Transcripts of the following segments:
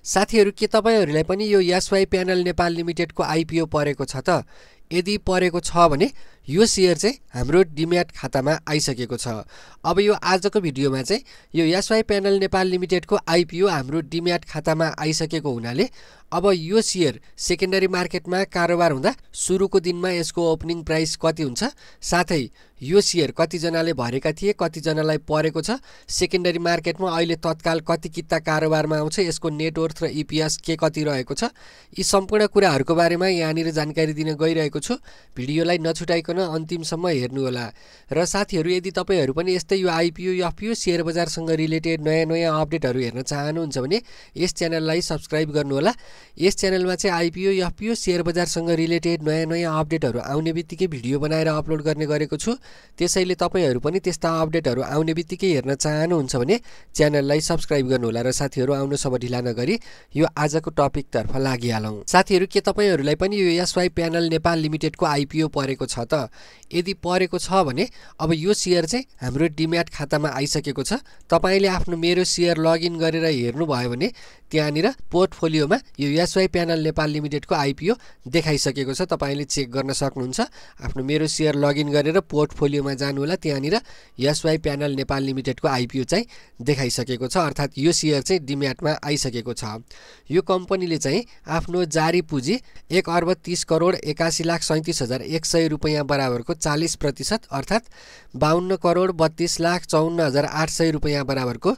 साथीहरु के तपाईहरुलाई पनि यो एसवाई प्यानल नेपाल लिमिटेडको आईपीओ परेको छ त? यदि परेको छ भने यो शेयर चाहिँ हाम्रो डिम्याट खातामा आइसकेको छ। अब यो आजको भिडियोमा चाहिँ यो एसवाई प्यानल नेपाल लिमिटेडको आईपीओ हाम्रो डिम्याट खातामा आइसकेको हुनाले अब यो शेयर सेकेन्डरी मार्केटमा कारोबार हुँदा सुरुको दिनमा यसको ओपनिङ प्राइस कति हुन्छ, साथै यो शेयर कति जनाले भरेका थिए, कति जनालाई परेको छ, सेकेन्डरी मार्केटमा अहिले तत्काल कति किता कारोबारमा आउँछ, यसको नेटवर्थ र ईपीएस के कति रहेको छ, यी सम्पूर्ण कुराहरुको बारेमा यहाँनिर जानकारी दिन गइरहेको छु। भिडियोलाई नछुटाइकन अन्तिमसम्म हेर्नु होला। र साथीहरु यदि तपाईहरु पनि यस्तै यो आईपीओ एफपीओ शेयर बजारसँग रिलेटेड नयाँ अपडेटहरु हेर्न चाहनुहुन्छ भने यस च्यानललाई सब्स्क्राइब गर्नु होला। यस च्यानलमा चाहिँ आईपीओ एफपीओ शेयर बजारसँग रिलेटेड नयाँ अपडेटहरु आउने बित्तिकै भिडियो बनाएर अपलोड गर्ने गरेको छु। त्यसैले तपाईहरु पनि त्यस्ता अपडेटहरु आउने बित्तिकै हेर्न चाहनुहुन्छ भने च्यानललाई सब्स्क्राइब गर्नु होला। र साथीहरु आउनुसम्म ढिला नगरी यो आजको टपिक तर्फ लागिहालौं। साथीहरु के तपाईहरुलाई पनि यो एसवाई प्यानल नेपाल लिमिटेडको आईपीओ परेको छ त? यदि परेको छ भने अब यो शेयर चाहिँ हाम्रो डिम्याट खातामा आइसकेको छ। तपाईले आफ्नो मेरो शेयर लगइन गरेर हेर्नु भयो भने त्यहाँनिर पोर्टफोलियोमा यो एसवाई प्यानल नेपाल लिमिटेडको आईपीओ देखाइसकेको छ। तपाईले चेक गर्न सक्नुहुन्छ। आफ्नो मेरो शेयर लगइन गरेर पोर्टफोलियोमा जानु होला। त्यहाँनिर एसवाई प्यानल नेपाल लिमिटेडको आईपीओ चाहिँ देखाइसकेको छ, अर्थात यो शेयर चाहिँ डिम्याटमा आइसकेको छ। यो कम्पनीले चाहिँ आफ्नो जारी पुँजी 1,30,81,37,100 रुपैयाँ बराबरको 40% अर्थात 52,32,54,800 रुपैयाँ बराबरको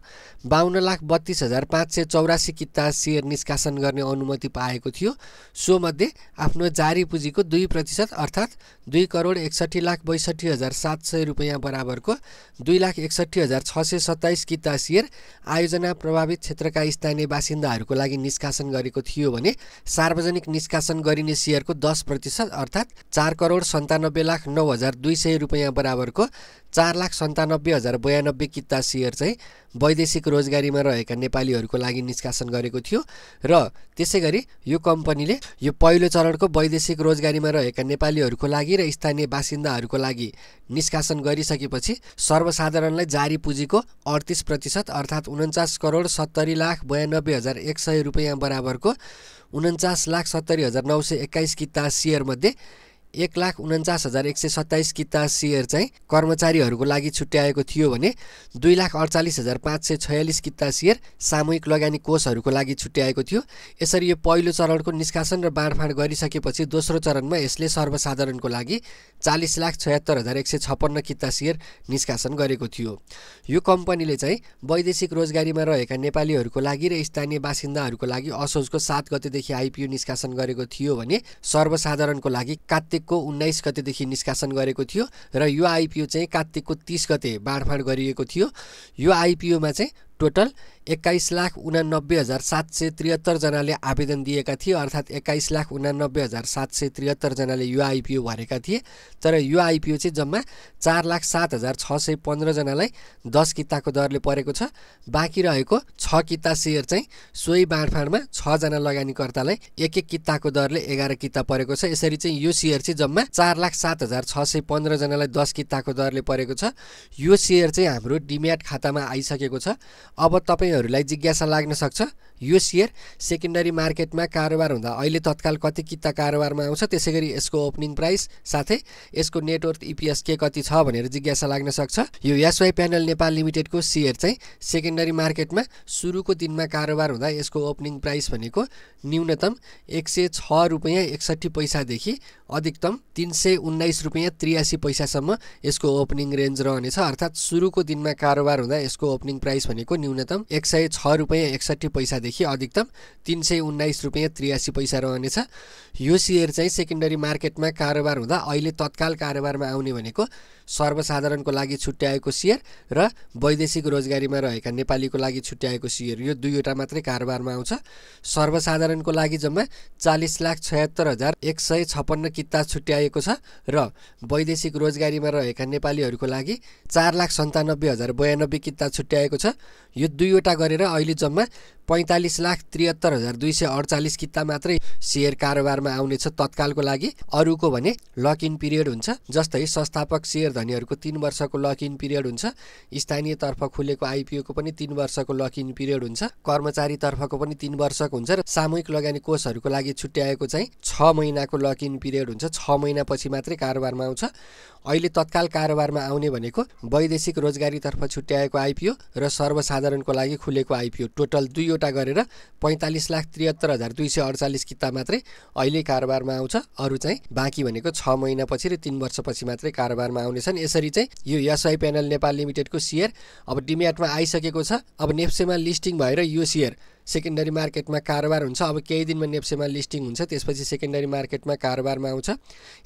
52,32,584 किता शेयर निष्कासन गर्ने अनुमति पाएको थियो। सो मध्ये आफ्नो जारी पुँजीको 2% अर्थात 2,61,62,700 रुपैयाँ बराबरको 2,61,627 किता शेयर आयोजना प्रभावित क्षेत्रका स्थानीय बासिन्दाहरूको लागि निष्कासन गरेको थियो भने सार्वजनिक निष्कासन गरिने शेयरको 10% अर्थात 4,97,09,200 रुपैयाँ बराबरको 4,97,092 किता शेयर चाहिँ वैदेशिक रोजगारीमा रहेका नेपालीहरूको लागि निष्कासन गरेको थियो। र त्यसैगरी यो कम्पनीले यो पहिलो चरणको वैदेशिक रोजगारीमा रहेका नेपालीहरूको लागि र स्थानीय बासिन्दाहरूको लागि निष्कासन गरिसकेपछि सर्वसाधारणलाई जारी पुँजीको 38% अर्थात 49,70,92,100 रुपैयाँ बराबरको 49,70,921 किता शेयर मध्ये 1,49,127 किता शेयर चाहिँ कर्मचारीहरूको लागि छुट्याएको थियो भने 2,48,546 किता शेयर सामूहिक लगानी कोषहरूको लागि छुट्याएको थियो। यसरी यो पहिलो चरणको निष्कासन र बाँडफाँड गरिसकेपछि दोस्रो चरणमा यसले सर्वसाधारणको लागि 40,76,156 किता शेयर निष्कासन गरेको थियो। यो कम्पनीले चाहिँ वैदेशिक रोजगारीमा रहेका नेपालीहरूको लागि र स्थानीय बासिन्दाहरूको लागि असोजको 7 गतेदेखि आईपीओ निष्कासन गरेको थियो भने सर्वसाधारणको लागि कार्तिकको 19 गतेदेखि निष्कासन गरेको थियो र यो आईपीओ चाहिँ कार्तिकको 30 गते बाँडफाँड गरिएको थियो। यो आईपीओमा चाहिँ टोटल 21,89,773 जनाले आवेदन दिएका थिए, अर्थात 21,89,773 जनाले यो आईपीओ भरेका थिए। तर यो आईपीओ चाहिँ जम्मा 4,07,615 जनालाई 10 किताको दरले परेको छ। बाँकी रहेको 6 किता शेयर चाहिँ सोही बाँडफाँडमा 6 जना लगानीकर्तालाई 1-1 किताको दरले 11 किता परेको छ। यसरी चाहिँ यो शेयर चाहिँ जम्मा 4,07,615 जनालाई 10 किताको दरले परेको छ। यो शेयर चाहिँ हाम्रो डिम्याट खातामा आइसकेको छ। अब तपाईहरुलाई जिज्ञासा लाग्न सक्छ यो शेयर सेकेन्डरी मार्केटमा कारोबार हुँदा अहिले तत्काल कति किता कारोबारमा आउँछ, त्यसैगरी यसको ओपनिङ प्राइस साथै यसको नेटवर्थ ईपीएस के कति छ भनेर जिज्ञासा लाग्न सक्छ। यो एसवाई प्यानल नेपाल लिमिटेडको शेयर चाहिँ सेकेन्डरी मार्केटमा सुरुको दिनमा कारोबार हुँदा यसको ओपनिङ प्राइस भनेको न्यूनतम 106 रुपैयाँ 61 पैसादेखि अधिकतम 319 रुपैयाँ 83 पैसासम्म यसको ओपनिङ रेन्ज रहनेछ। अर्थात सुरुको दिनमा कारोबार हुँदा यसको ओपनिङ प्राइस भनेको न्यूनतम 106 रुपैयाँ 61 पैसादेखि अधिकतम 319 रुपैयाँ 83 पैसा रहनेछ। यो शेयर चाहिँ सेकेन्डरी मार्केटमा कारोबार हुँदा अहिले तत्काल कारोबारमा आउने भनेको सर्वसाधारणको लागि छुट्याएको शेयर र वैदेशिक रोजगारीमा रहेका नेपालीको लागि छुट्याएको शेयर, यो दुईवटा मात्रै कारोबारमा आउँछ। सर्वसाधारणको लागि जम्मा 40,76,156 किता छुट्याएको छ र वैदेशिक रोजगारीमा रहेका नेपालीहरूको लागि 4,97,092 किता छुट्याएको छ। यो दुईवटा गरेर अहिले जम्मा 45,73,248 किता मात्रै शेयर कारोबारमा आउनेछ तत्कालको लागि। अरूको भने लक इन पिरियड हुन्छ, जस्तै संस्थापक शेयर धनीहरूको 3 वर्षको लक इन पिरियड हुन्छ। स्थानीय तर्फ खुलेको आइपिओ को पनि 3 वर्षको लक इन पिरियड हुन्छ। कर्मचारी तर्फको पनि 3 वर्षको हुन्छ र सामूहिक लगानी कोषहरूको लागि छुट्याएको चाहिँ 6 महिनाको लक इन पिरियड हुन्छ। 6 महिनापछि मात्रै कारोबारमा आउँछ। अहिले तत्काल कारोबारमा आउने भनेको वैदेशिक रोजगारीतर्फ छुट्याएको आइपिओ र सर्वसाधारणको लागि खुलेको आइपिओ टोटल 2 वटा गरेर 45,73,248 किता मात्रै अहिले कारोबारमा आउँछ। अरू चाहिँ बाँकी भनेको 6 महिनापछि र 3 वर्षपछि मात्रै कारोबारमा आउनेछन्। यसरी चाहिँ यो एसवाई प्यानल नेपाल लिमिटेडको सेयर अब डिम्याटमा आइसकेको छ। अब नेप्सेमा लिस्टिङ भएर यो सेयर सेकेन्डरी मार्केटमा कारोबार हुन्छ। अब केही दिनमा नेप्सेमा लिस्टिङ हुन्छ, त्यसपछि सेकेन्डरी मार्केटमा कारोबारमा आउँछ।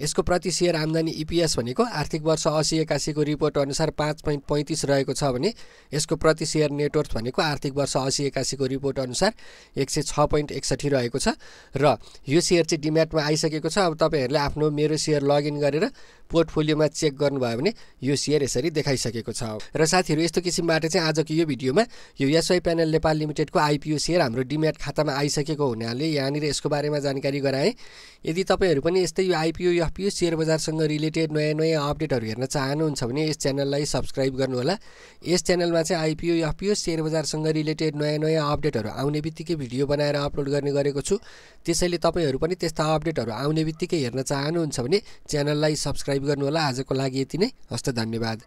यसको प्रति सेयर आम्दानी इपिएस भनेको आर्थिक वर्ष 80-81 को रिपोर्ट अनुसार 5.35 रहेको छ भने यसको प्रति सेयर नेटवर्थ भनेको आर्थिक वर्ष 80-81 को रिपोर्ट अनुसार 106.61 रहेको छ। र यो सेयर चाहिँ डिम्याटमा आइसकेको छ। अब तपाईँहरूले आफ्नो मेरो सेयर लगइन गरेर पोर्टफोलियोमा चेक गर्नुभयो भने यो सेयर यसरी देखाइसकेको छ। र साथीहरू, यस्तो किसिमबाट चाहिँ आजको यो भिडियोमा यो एसवाई प्यानल नेपाल लिमिटेडको आइपिओ सेयर हाम्रो डिम्याट खातामा आइसकेको हुनाले यहाँनिर यसको बारेमा जानकारी गराएँ। यदि तपाईँहरू पनि यस्तै यो आइपिओ एफपिओ सेयर बजारसँग रिलेटेड नयाँ अपडेटहरू हेर्न चाहनुहुन्छ भने यस च्यानललाई सब्सक्राइब गर्नुहोला। यस च्यानलमा चाहिँ आइपिओ एफपिओ सेयर बजारसँग रिलेटेड नयाँ अपडेटहरू आउने बित्तिकै भिडियो बनाएर अपलोड गर्ने गरेको छु। त्यसैले तपाईँहरू पनि त्यस्ता अपडेटहरू आउने बित्तिकै हेर्न चाहनुहुन्छ भने च्यानललाई सब्सक्राइब गर्नुहोला। आजको लागि यति नै। हस्त, धन्यवाद।